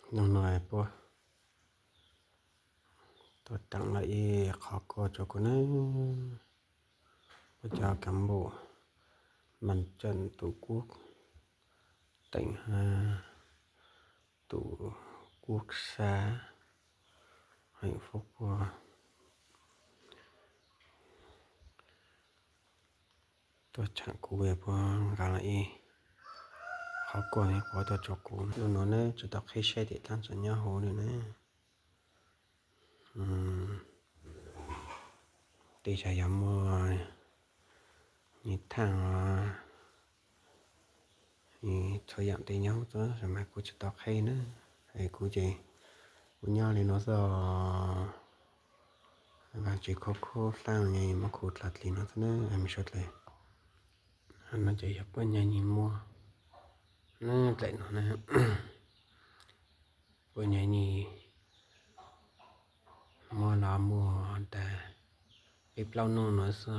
Hnub no puab tuaj teem lawm ib qhov kuaj rua kuv nawb. Puab cov cán bộ, mặt trận tổ quốc tỉnh, tổ quốc xã Hạnh Phúc puag tuaj tseem kuv, puab nqa lawm ib qhov kuaj puab tuaj rua kuv. Hnub no nawb tsi tau qhib saib tim dlaab tsi nyob huv le nawb. Tej zaum yog muaj nyiaj thaaj, txhua yaam tej nyob huv xwb mas kuv tsi tau qhib nawb. Es kuv ces kuv nyob le nuav xwb, vaam tsi khuv khuv dlaab muab khuv dlaag dlig nuav xwb nawb mej suav dlawg. No ces yog puab nyag nyig muab nawb, dlaim no nawb. Puab nyag nyig muab los muag tag ib plaub nub no xwb.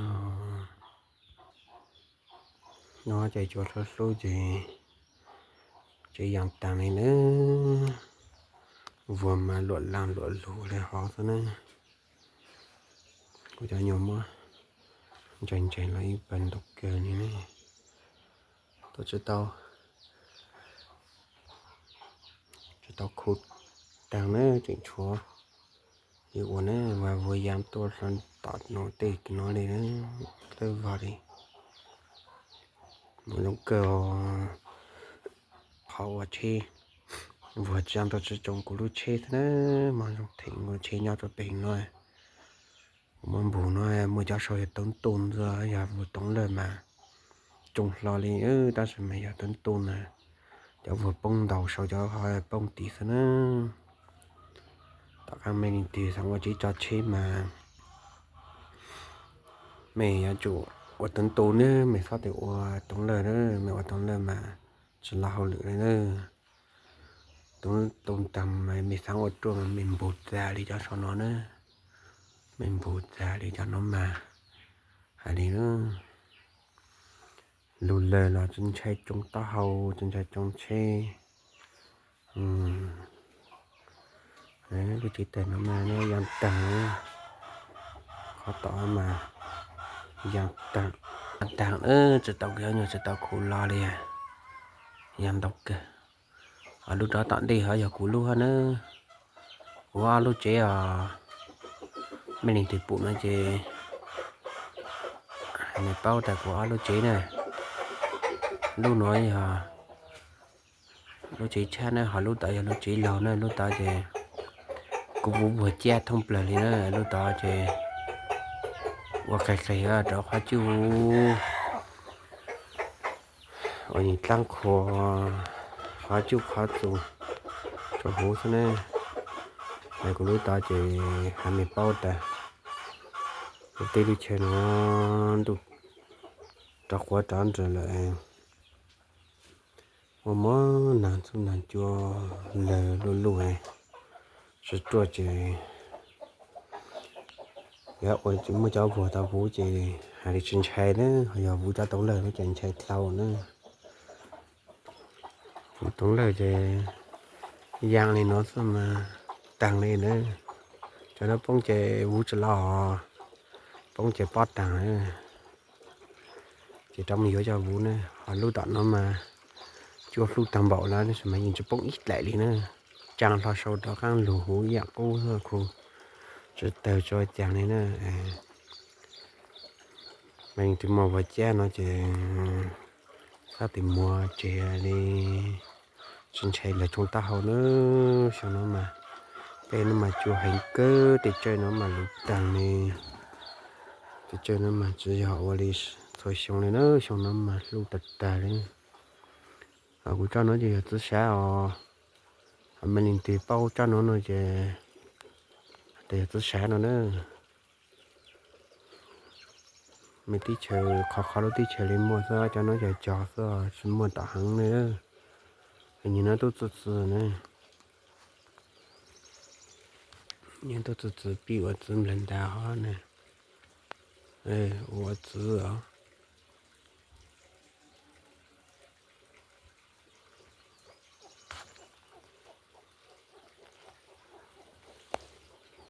Nyob ces cua hlub hlub ces tseem yaam taag li nawb. Vuag mas luam laag luam lug le hov xwb nawb. Kuv cov nyuas muab ntseeg ntseeg los ib pawg ntau kawg li nawb. Tuaj tsi tau, tsi tau khuv taag nawb, tseem tshuav ib ua nawb, vuag vuag yaa tuaj hlo tom nuav tej nuav li nawb, dlawb vog li. Moog zoo kawg qhov uas tsheb, vuag tsi tau tsi tsoo kuv lub tsheb xwb nawb, moog zoo theem kuv tsheb nyob rua peg nuav. Kuv muab npug nuav muaj cov sau yog toob tug ntxuag, yog vuag toov lawg mas tsoo hlo li, tab sis mas yog toob tug na, cov vuag poob ntaus sau cov ho poob tim xwb nawb. Tom qaab mej leej twg xaav ua tsheb tso tsheb mas mej yuav tsum ua toob tug nawb, mej txhob tes ua toov lawg nawb, mej ua toov lawg mas tsi log hauj lwm li nawb. Toob tug taag mas mej xaav ua ruaj mas mej npug txag li cov sau no nawb, mej npug txag li cov nuav mas hais li nawb. Lug lawg los tsi ntshai tsoo taub hau, tsi ntshai tsoo tsheb. Lub tsev tawm no mas yaa taag, qhov tom mas yaa taag, yaa taag, tsi tau, tsi tau khuv los li, yaa ntau kawg. Lub rov tom ntej ho yog kuv lub hab nawb. Kuv ob lub tsev os. Mej leej twg pum no ces mej paub tas kuv ob lub tsev na. Lub nuav yog lub tsev tshab na, ho lub tod yog lub tsev laug na. Lub tod ces kuv vuv vuag caj thoob plawg li na. Lub tod ces ua qeg qeg rau qhov cub, ua dlaab qhuas qhov cub qhov txus rau huv xwb na. Kuv lub tod ces hab mej paub tas kuv tej lub chaw nuav ntuj rov quav rov nrawm lawm, muaj muab naag txuj naag cua lawg luj luj, tsi ruaj ces yog ua muaj cov vuag tau vuv ces hais li tsi ntshai na, ho yog vuv cov toov lawg ces ntshai dlhau na. Vuv toov lawg ces yaa li nuav xwb mas taag li na. Cov nuav poob ces vuv tsi los, poob ces pob taag. Ces rov moog yuav cov vuv na, ho lub tom nuav mas cua hlub taag npaum lawm tab sis mas yeej tsi poob ib dlaim li na. Tsaa hlo sau rov qaab lug huv ib yaam qub xwb, khu tsi tawg tsi ua caag li na. Mej leej twg muaj vuag cab no ces txhob tes muag tseg li, tsi ntshai lawg tsoo taub hau na. Xyoo nuav mas tej nuav mas cua heev kawg, tej tsawj nuav mas luv taag li. Tej tsawj nuav mas tsi yog ua li txhua xyoo li na, xyoo nuav mas hlub tag tag li. Kuv tsob nuav ces yog txiv sav os. Mej leej twg paub tsob nuav no ces tes yog txiv sav no na. Mej teb chaws qhov qhov lub teb chaws li muaj xwb, cov nuav yog cog xwb tsi muaj tom heev li. Nyias nuav tub txwv txwv na, nyias tub txwv txwv pij ua txiv nplawg ntaag hov na, ua txiv os.